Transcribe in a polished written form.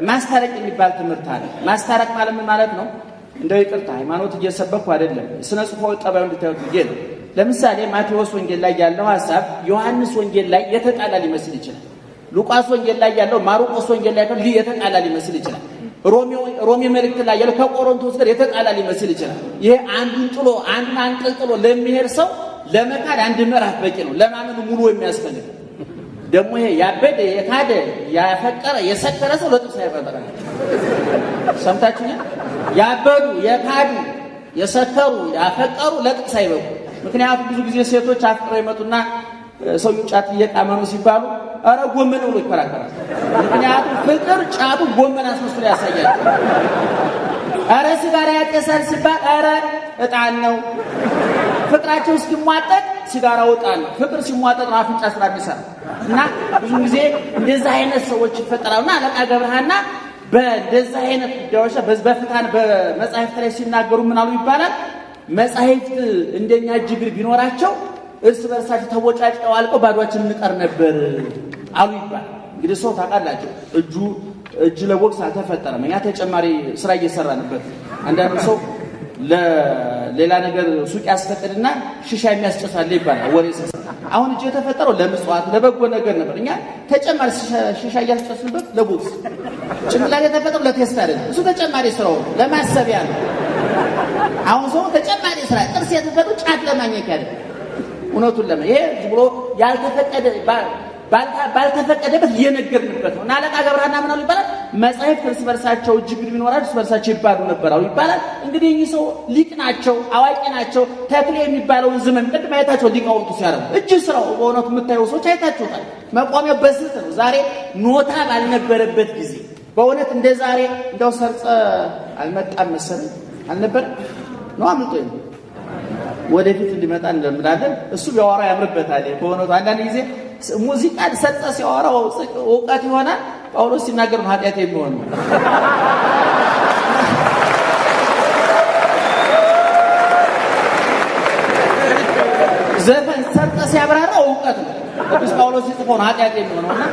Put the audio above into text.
ማስታረቅ የሚባል ትምህርት አለ። ማስታረቅ ማለት ምን ማለት ነው? እንደው ይቅርታ ሃይማኖት እየሰበኩ አይደለም፣ ስነ ጽሁፋዊ ጠባዩ እንድታዩት ብዬ ነው። ለምሳሌ ማቴዎስ ወንጌል ላይ ያለው ሐሳብ ዮሐንስ ወንጌል ላይ የተጣላ ሊመስል ይችላል። ሉቃስ ወንጌል ላይ ያለው ማርቆስ ወንጌል ላይ ያለው የተጣላ ሊመስል ይችላል። ሮሜ መልእክት ላይ ያለው ከቆሮንቶስ ጋር የተጣላ ሊመስል ይችላል። ይሄ አንዱን ጥሎ አንዱን አንጠልጥሎ ለሚሄድ ሰው ለመካድ አንድ ምዕራፍ በቂ ነው። ለማመን ሙሉ የሚያስፈልግ ደግሞ ይሄ ያበደ የካደ ያፈቀረ የሰከረ ሰው ለጥቅስ አይፈጠረም። ሰምታችሁኛል? ያበዱ የካዱ የሰከሩ ያፈቀሩ ለጥቅስ አይበቁ። ምክንያቱም ብዙ ጊዜ ሴቶች አፍቅረው ይመጡና ሰውዬው ጫት እየቃመ ነው ሲባሉ ኧረ ጎመን ብሎ ይከራከራል። ምክንያቱም ፍቅር ጫቱ ጎመን አስመስሎ ያሳያል። ኧረ ሲጋራ ያጤሳል ሲባል ኧረ እጣን ነው። ፍቅራቸው እስኪሟጠጥ ሲጋራው እጣን ነው። ፍቅር ሲሟጠጥ ነው አፍንጫ ስራ የሚሰራ እና ብዙ ጊዜ እንደዛ አይነት ሰዎች ይፈጠራሉና አለቃ ገብረሃና በእንደዛ አይነት ጉዳዮች በፍትሐን በመጻሕፍት ላይ ሲናገሩ ምን አሉ ይባላል። መጻሕፍት እንደኛ እጅ እግር ቢኖራቸው እርስ በርሳቸው ተቦጫጭቀው አልቀው ባዷችን እንቀር ነበር አሉ ይባላል። እንግዲህ ሰው ታውቃላችሁ፣ እጁ እጅ ለቦክስ አልተፈጠረም። እኛ ተጨማሪ ስራ እየሰራንበት። አንዳንዱ ሰው ለሌላ ነገር ሱቅ ያስፈቅድና ሽሻ የሚያስጨሳለ ይባላል ወሬ። አሁን እጅ የተፈጠረው ለምጽዋት ለበጎ ነገር ነበር። እኛ ተጨማሪ ሽሻ እያስጨስንበት ለቦክስ። ጭንቅላት የተፈጠረው ለቴስት አይደለም። እሱ ተጨማሪ ስራው ለማሰቢያ ነው። አሁን ሰው ተጨማሪ ስራ ጥርስ የተፈጠረው ጫት ለማኘክ አይደለም። እውነቱን ለማ ይሄ ዝም ብሎ ያልተፈቀደ ባልተፈቀደበት እየነገርንበት ነው። እና አለቃ ገብረሃና ምን አሉ ይባላል? መጻሕፍት እርስ በርሳቸው እጅ እግር ቢኖራቸው እርስ በርሳቸው ይባሉ ነበር አሉ ይባላል። እንግዲህ እኚህ ሰው ሊቅ ናቸው፣ አዋቂ ናቸው። ተክሌ የሚባለውን ዘመን ቅድም አይታቸው ሊቃውንቱ ሲያረጉ እጅ ስራው በእውነቱ የምታየው ሰዎች አይታችሁታል። መቋሚያው በስልት ነው። ዛሬ ኖታ ባልነበረበት ጊዜ በእውነት እንደ ዛሬ እንደው ሰርጸ አልመጣም መሰለኝ አልነበር ነው አምልጦ ወደፊት እንዲመጣ እንለምናለን። እሱ ቢያወራ ያምርበታል። በእውነቱ አንዳንድ ጊዜ ሙዚቃ ሰርጸ ሲያወራው እውቀት ይሆናል። ጳውሎስ ሲናገር ነው ኃጢአት የሚሆነው። ዘፈን ሰርጸ ሲያብራራ እውቀት ነው። ቅዱስ ጳውሎስ ሲጽፈው ነው ኃጢአት የሚሆነው እና